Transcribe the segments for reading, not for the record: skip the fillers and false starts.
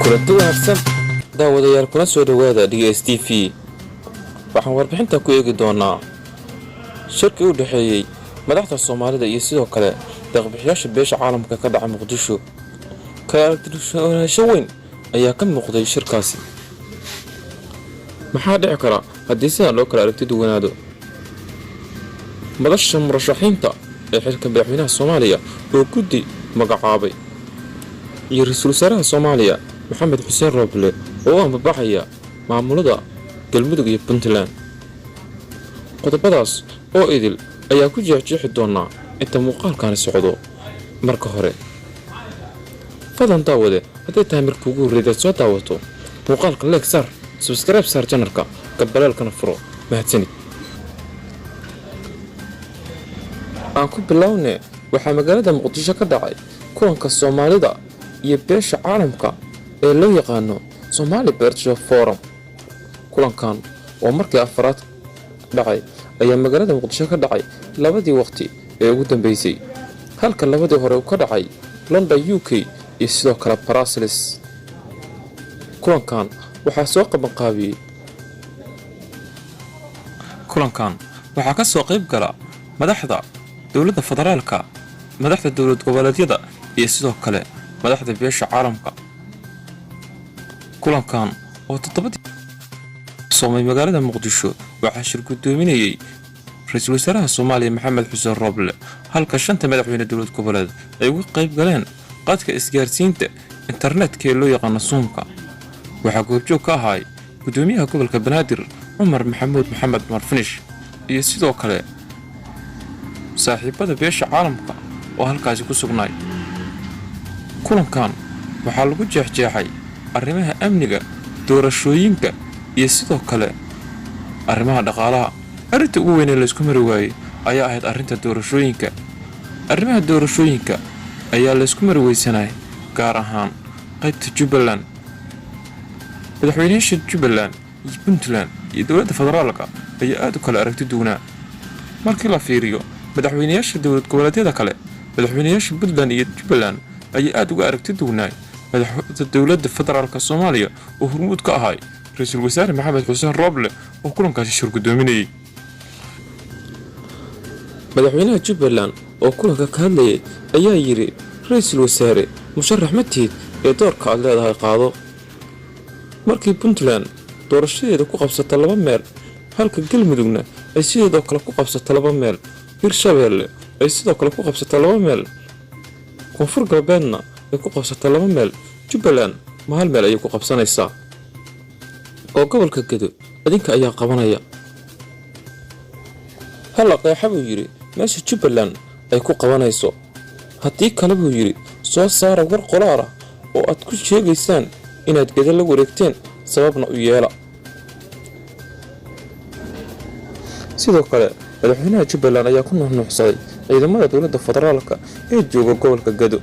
Kulanti wanaagsan, daawadayaal, kuna soo dhowaada DSTV. Waxaan warbixinta ku eegi doonaa shirkii u dhexeeyey madaxda Soomaalida iyo sidoo kale deeqbixiyaasha beesha caalamka ka dhaca Muqdisho. Kala aragtiduwanaansho weyn ayaa ka muuqday shirkaasi. Maxaa dhici kara haddii sidan loo kala aragti duwanaado? Madasha murashaxiinta ee xilka madaxweynaha Soomaaliya oo guddi magacaabay, iyo ra-iisul wasaaraha Soomaaliya Maxamed Xuseen Rooble oo u ambabaxaya maamulada Galmudug iyo Puntland. Qodobadaas oo idil ayaa ku jeexjeexi doonaa inta muuqaalkani socdo. Marka hore, fadlan daawade, hadday tahay markii ugu horreyd aad soo daawato muuqaalka, like saar, subscribe saar channelka, gambaleelkana furo. Mahadsanid. Aan ku bilowne. Waxaa magaalada Muqdisho ka dhacay kulanka Soomaalida iyo beesha caalamka ee loo yaqaano Somali Partnership Forum. Kulankan oo markii afaraad dhacay ayaa magaalada Muqdisho ka dhacay labadii waqti ee ugu dambeysay, halka labadii hore uu ka dhacay London, UK iyo sidoo kale Brussels. Kulankan waxaa soo qabanqaabiyey, kulankan waxaa ka soo qayb gala madaxda dowladda federaalka, madaxda dowlad goboleedyada iyo sidoo kale madaxda beesha caalamka. Kulankan oo toddobadii soomay magaalada Muqdisho waxaa shir guddoominayey ra-iisul wasaaraha Soomaaliya Maxamed Xuseen Rooble, halka shanta madaxweyne dowlad goboleed ay uga qayb galeen qadka isgaarsiinta internetka ee loo yaqaano Zoomka. Waxaa goobjoog ka ahaay guddoomiyaha gobolka Banaadir Cumar Maxamuud Maxamed Marfinish iyo sidoo kale saaxiibada beesha caalamka oo halkaasi ku sugnaay. Kulankan waxaa lagu jeexjeexay arrimaha amniga, doorashooyinka iyo sidoo kale arrimaha dhaqaalaha. Arrinta ugu weyn ee laysku mari waayey ayaa ahayd arrinta doorashooyinka. Arrimaha doorashooyinka ayaa laysku mari weysanay, gaar ahaan qaybta Jubbaland. Madaxweynayaasha Jubbaland iyo Puntland iyo dowladda federaalka ayaa aada u kala aragti duwanaa. Markii la fiiriyo madaxweynayaasha dowlad goboleedyada kale, madaxweynayaasha Puntland iyo Jubbaland ayaa aada uga aragti duwnaay madaxda dowladda federaalka Soomaaliya oo hormuud ka ahay ra-iisul wasaare Maxamed Xuseen Rooble oo kulankaasi shir guddoominayay. Madaxweynaha Jubbaland oo kulanka ka hadlayay ayaa yidhi: "Ra-iisul wasaare, musharax ma tihid ee doorka aad leedahay qaado. Markii Puntland doorashadeeda ku qabsata laba meel, halka Galmudugna ay sideedoo kale ku qabsato laba meel, Hirshabeelle ay sidoo kale ku qabsato laba meel, Koonfur Galbeedna ay ku qabsato laba meel, Jubbaland ma hal meel ayay ku qabsanaysaa? Oo gobolka Gedo adinka ayaa qabanaya. Hala qeexa," buu yidhi, "meesha Jubbaland ay ku qabanayso. Haddii kale," buu yidhi, "soo saara war qoraal ah oo aad ku sheegaysaan inaad Gedo la wareegteen, sababna u yeela." Sidoo kale madaxweynaha Jubbaland ayaa ku nuuxnuuxsaday ciidamada dowladda federaalka ee jooga gobolka Gedo,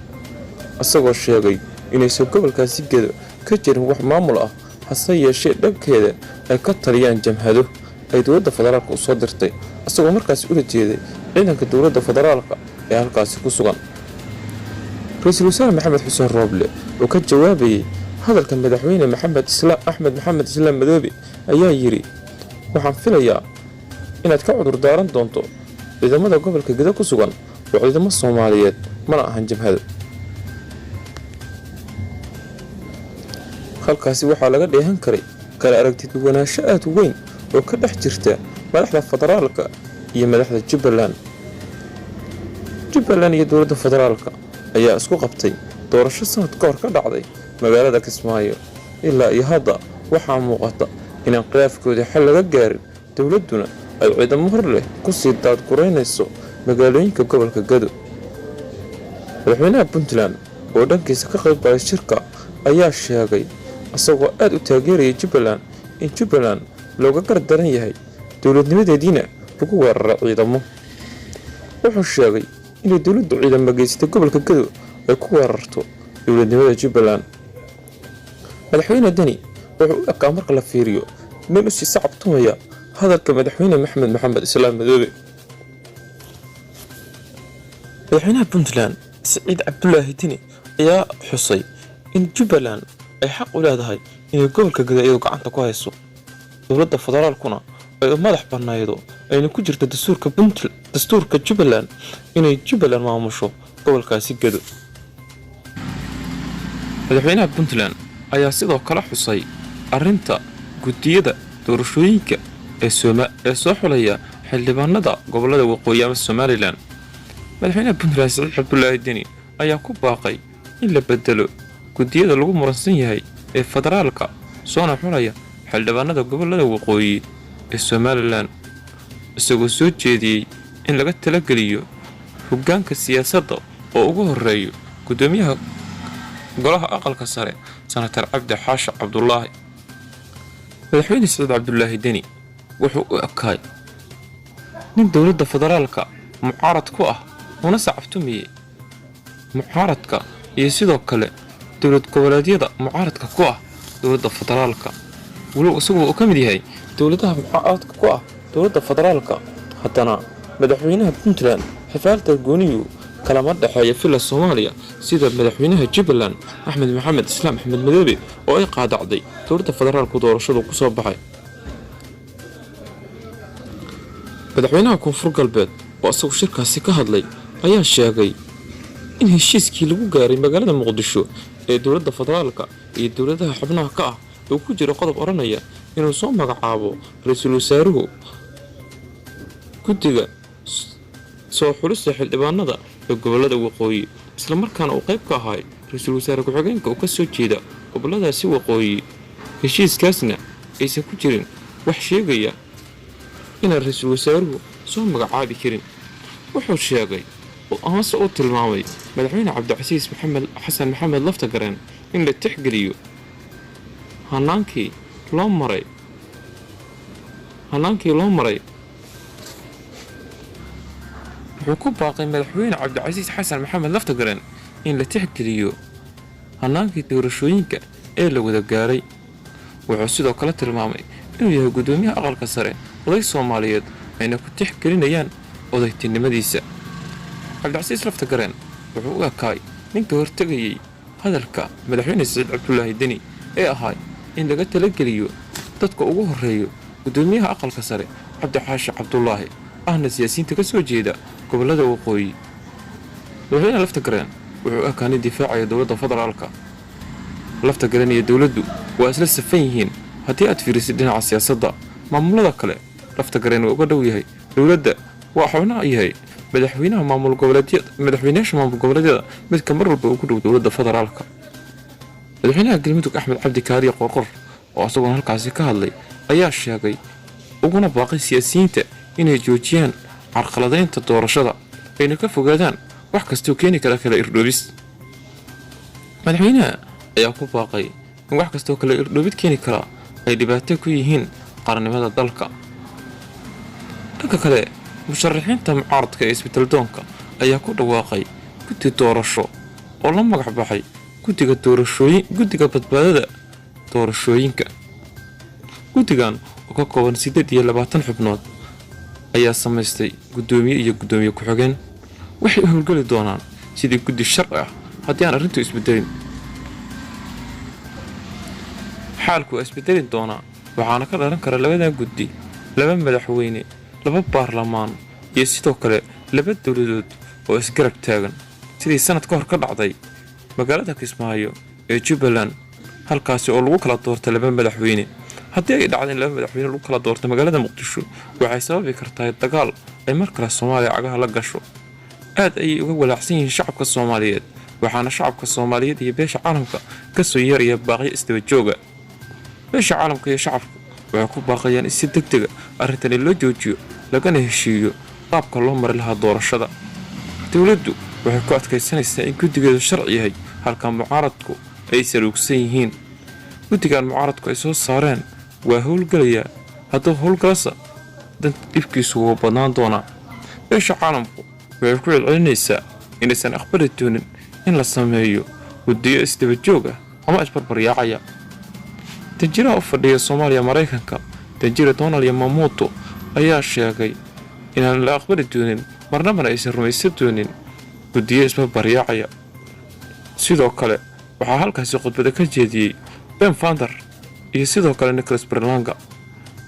isagoo sheegay inaysan gobolkaasi Gedo ka jirin wax maamul ah, hase yeeshee dhankeeda ay ka taliyaan jamhado ay dowladda federaalka u soo dirtay, isagoo markaasi ula jeeday ciidanka dowladda federaalka ee halkaasi ku sugan. Ra-iisul wasaare Maxamed Xuseen Rooble oo ka jawaabayay hadalka madaxweyne Maxamed Islaam Axmed Maxamed Islaam Madoobe ayaa yidhi: "Waxaan filayaa inaad ka cudur daaran doonto. Ciidamada gobolka Gedo ku sugan waa ciidamo Soomaaliyeed, mana ahan jabhado." Halkaasi waxaa laga dheehan karay kala aragti duwanaansho aad u weyn oo ka dhex jirta madaxda federaalka iyo madaxda Jubbaland. Jubbaland iyo dowladda federaalka ayaa isku qabtay doorasho sanad ka hor ka dhacday magaalada Kismaayo. Ilaa iyo hadda waxaa muuqata inaan khilaafkoodii xal laga gaarin, dowladduna ay ciidamo hor leh kusii daadguraynayso magaalooyinka gobolka Gado. Madaxweynaha Puntland oo dhankiisa ka qayb galay shirka ayaa sheegay, isagoo aada u taageeraya Jubbaland, in Jubbaland looga gar daran yahay, dowladnimadeediina lagu weeraray ciidamo. Wuxuu sheegay inay dowladdu ciidamo geysatay gobolka Gado ay ku weerarto dowladnimada Jubbaland. Madaxweyne Deni wuxuu u ekaa, marka la fiiriyo, nin usii sacabtumaya hadalka madaxweyne Maxamed Maxamed Islaam Madoobe. Madaxweynaha Puntland Siciid Cabdulaahi Deni ayaa xusay in Jubbaland ay xaq u leedahay inay gobolka Gedo iyadu gacanta ku hayso, dowladda federaalkuna ay u madax bannaydo, ayna ku jirto dastuurka Puntland, dastuurka Jubbaland, inay Jubbaland maamusho gobolkaasi Gedo. Madaxweynaha Puntland ayaa sidoo kale xusay arrinta guddiyada doorashooyinka ee ee soo xulaya xildhibaanada gobolada waqooyi ama Somaliland. Madaxweynaha Puntland Saciid Cabdulaahi Deni ayaa ku baaqay in la bedelo guddiyada lagu muransan yahay ee federaalka soona xulaya xildhibaanada gobolada waqooyi ee Somaliland, isagoo soo jeediyey in laga talageliyo hoggaanka siyaasadda oo ugu horeeyo guddoomiyaha golaha aqalka sare, Senator Cabdi Xaashi Cabdulaahi. Madaxweyne Saciid Cabdulaahi Deni wuxuu u ekaay nin dowladda federaalka mucaarad ku ah, una sacabtumayay mucaaradka iyo sidoo kale dowlad goboleedyada mucaaradka ku ah dowladda federaalka. Walow isagoo uu ka mid yahay dowladaha mucaaradka ku ah dowladda federaalka, haddana madaxweynaha Puntland xifaalta gooniyu kalama dhexeeya Villa Soomaaliya, sida madaxweynaha Jubbaland Axmed Maxamed Islaam Axmed Madoobe oo ay qaadacday dowladda federaalku doorashadu ku soo baxay. Madaxweynaha Koonfur Galbeed oo isagu shirkaasi ka hadlay ayaa sheegay in heshiiskii lagu gaaray magaalada Muqdisho ee dowladda federaalka iyo dowladaha xubnaha ka ah uu ku jiro qodob odhanaya inuu soo magacaabo ra-iisul wasaaruhu guddiga soo xulista xildhibaanada ee gobolada waqooyi, islamarkaana uu qayb ka ahay ra-iisul wasaare ku-xigeenka oo ka soo jeeda goboladaasi waqooyi, heshiiskaasna aysan ku jirin wax sheegaya inaan ra-iisul wasaaruhu soo magacaabi karin. Wuxuu sheegay amase uu tilmaamay madaxweyne Cabdicasiis Maxamed Xasan Maxamed Laftagareen in la tixgeliyo hanaankii loo maray hanaankii loo maray. Wuxuu ku baaqay madaxweyne Cabdicasiis Xasan Maxamed Laftagareen in la tixgeliyo hanaankii doorashooyinka ee la wada gaaray. Wuxuu sidoo kale tilmaamay inuu yahay guddoomiyaha aqalka sare oday Soomaaliyeed, ayna ku tixgelinayaan odaytinimadiisa. Cabdicasiis Laftagareen wuxuu u ekaay ninka hortegayay hadalka madaxweyne Saciid Cabdulaahi Deni ee ahaa in laga talageliyo dadka ugu horeeyo guddoomiyaha aqalka sare Cabdi Xaashi Cabdulaahi, ahna siyaasiyiinta ka soo jeeda gobolada waqooyi. Madaxweyne Laftagareen wuxuu u ekaa nin difaacaya dowladda federaalka. Laftagareen iyo dowladdu waa isla safan yihiin haddii aad fiirisid dhinaca siyaasadda. Maamulada kale Laftagareen waa uga dhow yahay dowladda, waa xubnaha yahay madaxweynaha maamul goboleedyada, madaxweynayaasha maamul goboleedyada midka mar walba ugu dhow dowladda federaalka. Madaxweynaha Galmudug Axmed Cabdi Kaariye Qorqor oo isaguna halkaasi ka hadlay ayaa sheegay uguna baaqay siyaasiyiinta inay joojiyaan carqaladaynta doorashada, ayna ka fogaadaan wax kastoo keeni kara kala irdhoobis. Madaxweynaha ayaa ku baaqay in wax kastoo kala irdhoobid keeni kara ay dhibaato ku yihiin qarannimada dalka. Dhanka kale, musharaxiinta mucaaradka ee isbedel doonka ayaa ku dhawaaqay guddi doorasho oo la magac baxay guddiga doorashooyin, guddiga badbaadada doorashooyinka. Guddigan oo ka kooban 28 xubnood ayaa samaystay guddoomiye iyo guddoomiye ku-xigeen. Waxay u howlgeli doonaan sidii guddi sharci ah haddii aan arrintu isbedelin. Xaalku waa isbedeli doonaa, waxaana ka dhalan kara labadan guddi laba madaxweyne, laba baarlamaan iyo sidoo kale laba dowladood oo isgarab taagan, sidii sanad ka hor ka dhacday magaalada Kismaayo ee Jubbaland, halkaasi oo lagu kala doortay laba madaxweyne. Haddii ay dhacdo in laba madaxweyne lagu kala doorto magaalada Muqdisho, waxay sababi kartaa dagaal ay mar kale Soomaaliya cagaha la gasho. Aad ayay uga walaacsan yihiin shacabka Soomaaliyeed, waxaana shacabka Soomaaliyeed iyo beesha caalamka kasoo yeeraya baaqyo isdaba jooga. Beesha caalamka iyo shacabku waxay ku baaqayaan in si deg dega arrintani loo joojiyo, lagana heshiiyo qaabka loo mari lahaa doorashada. Dowladdu waxay ku adkaysanaysaa in guddigeedu sharci yahay, halka mucaaradku ay saluugsan yihiin. Guddigan mucaaradku ay soo saareen waa howlgelayaa, hadduu howlgalasa dan dhibkiisu wuu badnaan doonaa. Beesha caalamku waxay ku celcelinaysaa inaysan aqbali doonin in la sameeyo guddiyo isdaba joog ah ama isbarbaryaacaya. Danjiraha u fadhiya Soomaaliya Maraykanka, danjira Donald Yamamoto, ayaa sheegay inaan la aqbali doonin marnabana aysan rumaysan doonin guddiyo isbarbaryaacaya. Sidoo kale waxaa halkaasi khudbada ka jeediyey Ben Vander iyo sidoo kale Nicholas Berlanga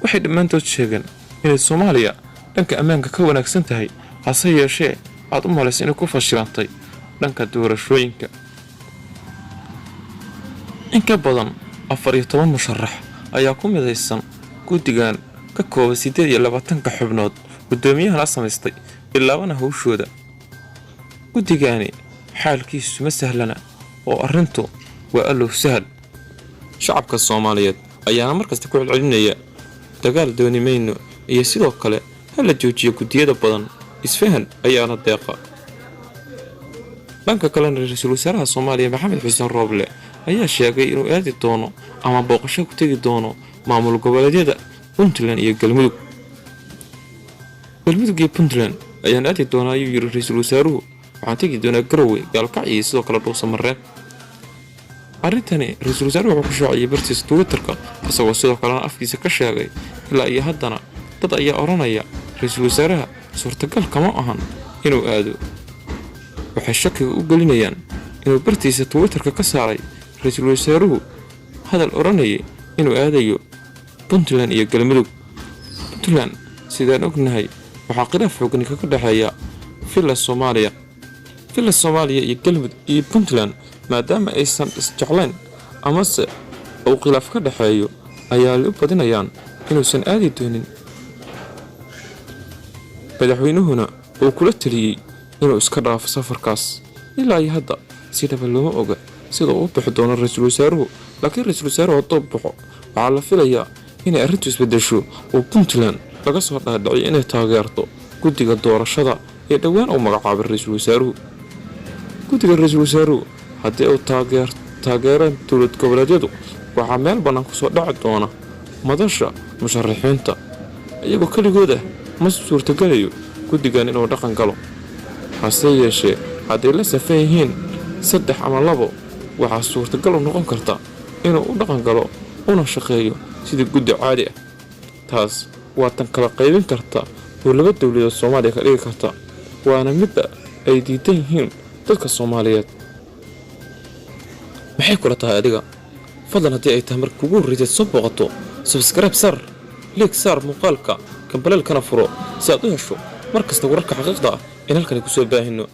waxay dhammaantood sheegeen inay Soomaaliya dhanka ammaanka ka wanaagsan tahay, hase yeeshee aad u malaysa inay ku fashilantay dhanka doorashooyinka. In ka badan 14 musharax ayaa ku midaysan guddigan ka kooban 28-ka xubnood, guddoomiyahana samaystay, bilaabana hawshooda. Guddigani xaalkiisu ma sahlana oo arrintu waa allow sahal. Shacabka Soomaaliyeed ayaana markasta ku celcelinaya dagaal dooni mayno iyo sidoo kale ha la joojiyo guddiyada badan, isfahan ayaana deeqa. Dhanka kalena, ra-iisul wasaaraha Soomaaliya Maxamed Xuseen Rooble ayaa sheegay inuu aadi doono ama booqasho ku tegi doono maamul goboleedyada Puntland iyo Galmudug. Galmudug iyo Puntland ayaan aadi doonaa, ayuu yiri ra-iisul wasaaruhu. Waxaan tegi doonaa Garowe, Gaalkacyo iyo sidoo kale Dhuusamareeb. Arrintani ra-iisul wasaaruhu wuxuu ku shaaciyey bartiisa Twitterka, isagoo sidoo kalena afkiisa ka sheegay. Ilaa iyo haddana dad ayaa odhanaya ra-iisul wasaaraha suurtagal kama ahan inuu aado. Waxay shakiga u gelinayaan inuu bartiisa Twitterka ka saaray ra-iisul wasaaruhu hadal odhanayay inuu aadayo Puntland iyo Galmudug. Puntland, sidaan ognahay, waxaa khilaaf xoogani kaga dhexeeya Villa Soomaaliya. Villa Soomaaliya iyo Galmudug iyo Puntland, maadaama aysan isjeclayn amase uu khilaaf ka dhexeeyo, ayaa u badinayaan inuusan aadi doonin, madaxweynuhuna uu kula taliyey inuu iska dhaafo safarkaas. Ilaa iyo hadda sidaba looma oga sida uu u bixi doono ra-iisul wasaaruhu, laakiin ra-iisul wasaaruhu hadduu baxo waxaa la filayaa inay arrintu isbedesho oo Puntland laga soo dhaadhiciyo inay taageerto guddiga doorashada ee dhowaan uu magacaabay ra-iisul wasaaruhu. Guddiga ra-iisul wasaaruhu haddii uu taageeraan dowlad goboleedyadu, waxaa meel bannaan kusoo dhaci doona madasha musharaxiinta. Iyagoo keligood ah ma suurtagelayo guddigan inuu dhaqan galo. Hase yeeshee, hadday la safan yihiin saddex ama labo, waxaa suurtagal u noqon karta inuu u dhaqan galo una shaqeeyo sidii guddi caadi ah. Taas waa tan kala qaybin karta oo laba dowladood Soomaaliya ka dhigi karta, waana midda ay diidan yihiin dadka Soomaaliyeed. Maxay kula tahay adiga? Fadlan, haddii ay tahay marka kugu horreysaad soo booqato, subscribe saar, like saar muuqaalka, gambaleelkana furo si aad u hesho mar kasta wararka xaqiiqda ah in halkani kusoo baahino.